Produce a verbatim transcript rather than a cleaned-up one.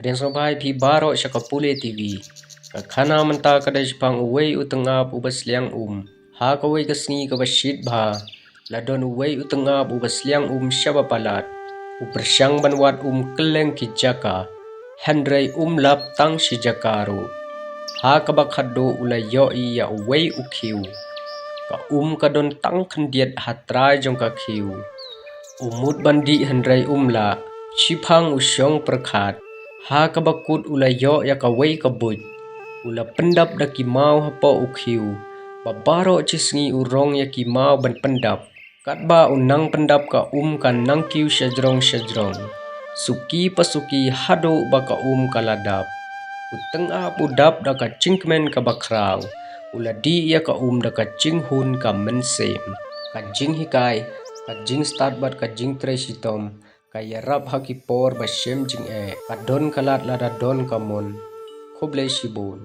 Pdiang sngewbha ïa phi baroh sha ka Pule TV. Ka khana mynta ka dei shaphang uwei u tyngab uba sliang um. Ha kawei ka sngi kaba shit bha, la don uwei u tyngab uba sliang um shaba palat. U pyrshang ban wad um kylleng ki jaka, hynrei um lap tang shi jaka ruh. Ha kaba khatduh u la ïoh ïa uwei u khiew. Ka um ka don tang khyndiat ha trai jong ka khiew. U mut ban dih hynrei um lah, shiphang u shong pyrkhat. Ha kaba kut u la ïoh ïa kawei ka buit. U la pyndap da ki maw hapoh u khiew. Ba baroh shi sngi u rong ïa ki maw ban pyndap. Katba u nang pyndap ka um ka nang kiew shajrong shajrong. Suki pa suki haduh ba ka um ka la dap. U tyngab u dap da ka jingkmen kaba khraw. U la dih ïa ka um da ka jinghun ka mynsiem. Ka jinghikai, ka jingstad bad ka jingtrei shitom, ka ïarap ha ki por ba shem jingeh. Ka don ka lad lada don ka mon. Khublei shibun.